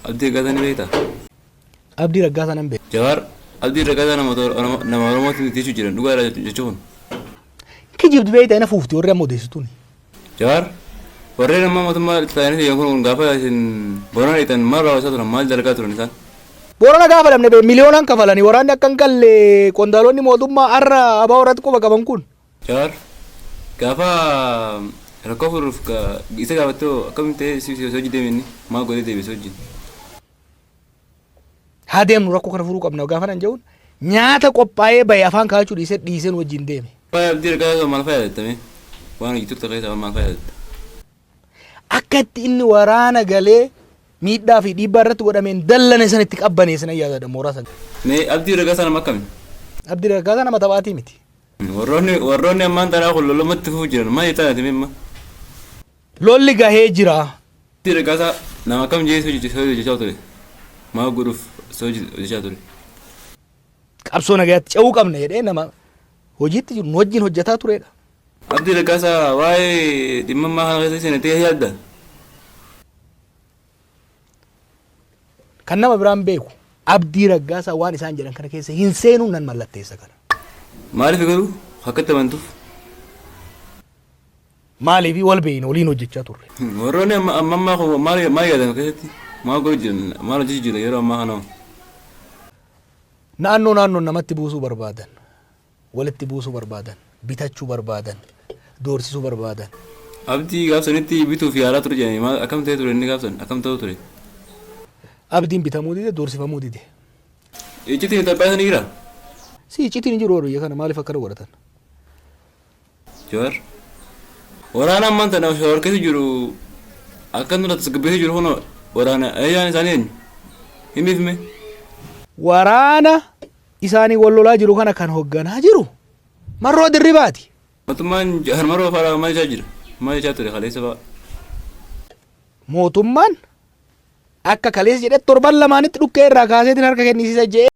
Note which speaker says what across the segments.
Speaker 1: Abdii Raggaasaa ni beektaa?
Speaker 2: Abdii Raggaasaa nan beeka.
Speaker 1: Jawaar Abdii Raggaasaa nama Oromooti miti jechuu jiran dhugaadha jechuu kun.
Speaker 2: Kijibdu beektaa ina fuufti warri amma odeessituuni.
Speaker 1: Jawaar warreen amma mootummaa ta'anii jiran kun gaafa isin Boorana dhaqxan maal raawwachaa turan maal dalagaa turan isaan?
Speaker 2: Boorana gaafa dhabne bee miliyoonaan kafalanii waraanni akka hin galle qondaalonni mootummaa har'a ABO irratti quba qaban kun.
Speaker 1: Jawaar gaafa rakkoo furuuf isa gaafattee hoo akkamitti ta'ee si hojii deeme inni maal godhee deebi'e si wajjin?
Speaker 2: Haa deemnu rakkoo kana furuu qabna gaafa nan jedhuun nyaata qophaa'ee bahe afaan kaa'achuu dhiisee dhiiseen wajjin deeme.
Speaker 1: Waa'ee Abdii Raggaasaa maal fa'aa yaadatta mee? Waan hojii turte keessaa maal fa'aa yaadatta?
Speaker 2: Akka itti inni waraana galee miidhaa fi dhiibbaa irratti godhameen dallane san itti qabbaneesse nan yaadadha mooraa san.
Speaker 1: Mee Abdii Raggaasaa nama akkami?
Speaker 2: Abdii Raggaasaa nama taphaatii miti.
Speaker 1: Warroonni ammaan tanaa kun lolumatti fufuu jiran maal jettaan ati mee amma?
Speaker 2: Lolli gahee jira.
Speaker 1: Abdii Raggaasaa nama akkam jedhee si hojjechaa ture? Maal godhuuf si hojjechaa ture?
Speaker 2: Qabsoo nagayaatti ce'uu qabna jedhee nama hojiitti jiru nu wajjin hojjetaa turedha.
Speaker 1: Abdii Raggaasaa waa'ee dhimma ammaa kana keessa seenatee yaadda?
Speaker 2: Kan nama biraan beeku Abdii Raggaasaa waan isaan jedhan kana keessa hin seenuu nan mallatteessa kana.
Speaker 1: Maaliif garuu akkatti amantuuf?
Speaker 2: Maaliif wal beeyna waliin hojjechaa turre.
Speaker 1: Warroonni amma amma ammaa kun maal maal yaadan keessatti maal godhu jiran maal hojjechuu jiran yeroo ammaa kana?
Speaker 2: Naannoo naannoon namatti buusuu barbaadan, walitti buusuu barbaadan, bitachuu barbaadan, doorsisuu barbaadan.
Speaker 1: Abdii gaaf sanitti bituuf yaalaa ture jedhanii maal akkam ta'ee ture inni gaaf san akkam ta'uu ture?
Speaker 2: Abdiin bitamuu dide, doorsifamuu dide.
Speaker 1: Iccitiin Itoophiyaa sanii jira?
Speaker 2: Si iccitiin hin jiru biyya kana maaliif akkana godhatan?
Speaker 1: Jawar. Waraana ammaan tana shawar keessa jiru akka nurra tasgabbeessee jiru kun waraana ajajaan isaanii eenyu? Himiif mee?
Speaker 2: Waraana isaanii wal lolaa jiru kana kan hogganaa jiru Marroo Dirribaati.
Speaker 1: Mootummaan Jawar Marroo fa'aa maal jechaa jira? Maal jechaa ture kaleessa fa'aa?
Speaker 2: Mootummaan akka kaleessa jedhe torban lamaanitti dhukkee irraa kaaseetiin harka kennisiisa jedhee.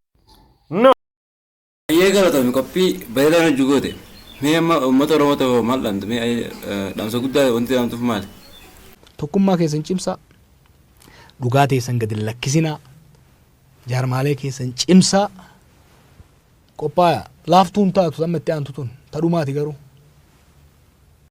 Speaker 1: Baay'ee galatoomi qophii bareedaa nu goote. Mee amma uummata Oromoo ta'u maal dhaamta? Mee dhaamsa guddaa wanti dhaamtuuf maali?
Speaker 2: Tokkummaa keessan cimsaa. Dhugaa teessan gadi hin lakkisinaa. Jaarmaalee keessan cimsaa. Qophaayaa. Laaftuu hin taatu amma itti aantu tun. Ta dhumaati garuu.